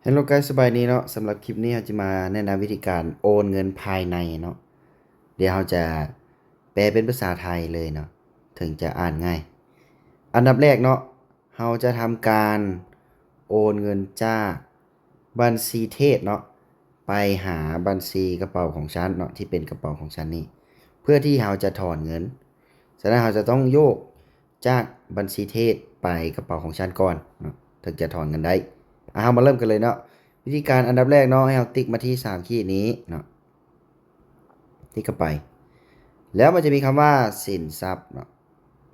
Hello guys ສະບາຍດີເນາະ. ສຳລັບຄລິບນີ້ເຮົາຈະມາແນະນຳວິທີການໂອນເງິນພາຍໃນເນາະ. ດຽວເຮົາຈະແປເປັນພາສາໄທເລີຍເນາະ ເຖິງຈະອ່ານງ່າຍ. ອັນດັບແລກເນາະ ເຮົາຈະທຳການໂອນເງິນຈາກບັນຊີເທຣດເນາະ ໄປຫາບັນຊີກະເປົາຂອງຊັ້ນເນາະ ທີ່ເປັນກະເປົາຂອງຊັ້ນນີ້ ເພື່ອທີ່ເຮົາຈະຖອນເງິນ. ສະນັ້ນເຮົາຈະຕ້ອງໂຍກ ຈາກບັນຊີເທຣດໄປກະເປົາຂອງຊັ້ນກ່ອນເນາະ ເຖິງຈະຖອນເງິນໄດ້. ອ່າ ເຮົາມາເລີ່ມກັນເລີຍເນາະ. ວິທີການອັນດັບແລກເນາະ ໃຫ້ເຮົາຕິກມາທີ່ສາມຂີດນີ້ເນາະ ຕິກເຂົ້າໄປ ແລ້ວມັນຈະມີຄຳວ່າສິນຊັບເນາະ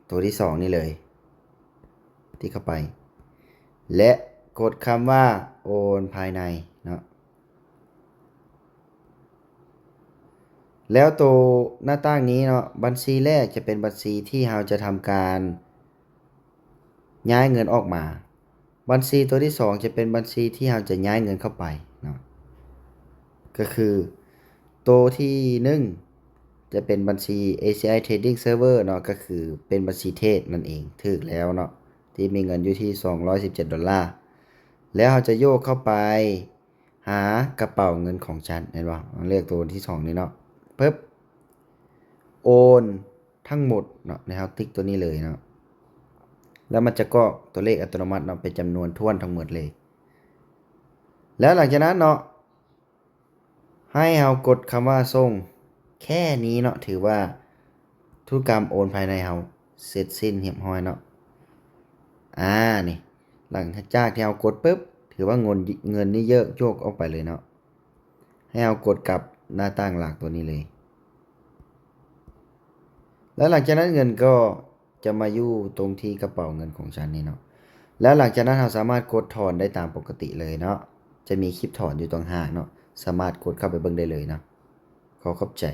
ໂຕທີສອງນີ້ເລີຍ ຕິກເຂົ້າໄປ ແລະ ກົດຄຳວ່າໂອນພາຍໃນເນາະ. ແລ້ວໂຕໜ້າຕ່າງນີ້ເນາະ ບັນຊີແລກຈະເປັນບັນຊີທີ່ເຮົາຈະທຳການຍ້າຍເງິນອອກມາ. ບັນຊີໂຕທີສອງຈະເປັນບັນຊີທີ່ເຮົາຈະຍ້າຍເງິນເຂົ້າໄປເນາະ. ກໍຄືໂຕທີໜຶ່ງຈະເປັນບັນຊີ ເອຊີໄອ Trading Server ເນາະ ກໍຄືເປັນບັນຊີເທຣດນັ້ນເອງ. ຖືກແລ້ວເນາະ ທີ່ມີເງິນຢູ່ທີ່ສອງຮ້ອຍສິບເຈັດໂດລາ. ແລ້ວເຮົາຈະໂຍກເຂົ້າໄປ ຫາກະເປົາເງິນຂອງຊັ້ນ ເຫັນບໍ່? ເລືອກໂຕທີສອງນີ້ເນາະ ປຶບ ໂອນທັງໝົດເນາະ ໃຫ້ເຮົາຕິກໂຕນີ້ເລີຍເນາະ ແລ້ວມັນຈະກອກຕົວເລກອັດຕະໂນມັດເນາະ ເປັນຈຳນວນຖ້ວນທັງໝົດເລີຍ. ແລ້ວຫຼັງຈາກນັ້ນເນາະ ໃຫ້ເຮົາກົດຄຳວ່າສົ່ງ. ແຄ່ນີ້ເນາະ ຖືວ່າທຸລະກຳໂອນພາຍໃນເຮົາເສັດສິ້ນຮຽບຮ້ອຍເນາະ. ອາ ນີ້ ຫຼັງຈາກທີ່ເຮົາກົດປຶບ ຖືວ່າເງິນ ເງິນນີ້ເຍີກ ໂຍກອອກໄປເລີຍເນາະ. ໃຫ້ເຮົາກົດກັບໜ້າຕ່າງຫຼັກຕົວນີ້ເລີຍ ແລ້ວຫຼັງຈາກນັ້ນເງິນກໍຈະມາຢູ່ຕົງທີ່ກະເປົາເງິນຂອງຊັ້ນນີ້ເນາະ. ແລ້ວຫຼັງຈາກນັ້ນເຮົາສາມາດກົດຖອນໄດ້ຕາມປົກກະຕິເລີຍເນາະ ຈະມີຄລິບຖອນຢູ່ຕ່າງຫາກເນາະ ສາມາດກົດເຂົ້າໄປເບິ່ງໄດ້ເລີຍເນາະ. ຂໍຂອບໃຈ.